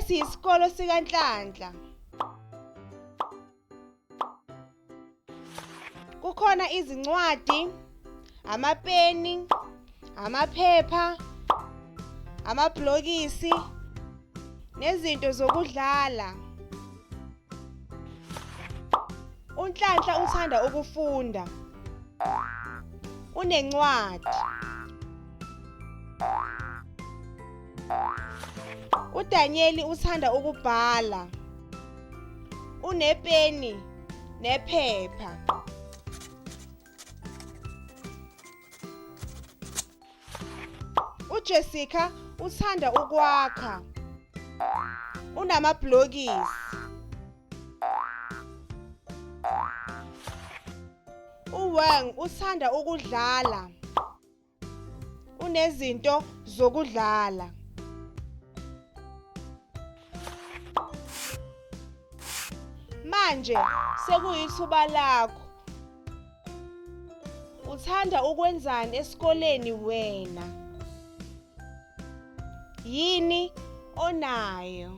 Lesi yisikolo sikaNhlanhla. Kukhona izincwadi, amapeni, amaphepha, amabhlokisi nezinto zokudlala. UNhlanhla uthanda ukufunda. Unencwadi. UDanyeli uthanda ukubhala. Unepeni nephepha. UJessica uthanda ukwakha. Unamablokisi. UWang uthanda ukudlala. Unezinto zokudlala. Manje sekuyithuba lakho. Uthanda ukwenzani esikoleni wena? Yini onayo?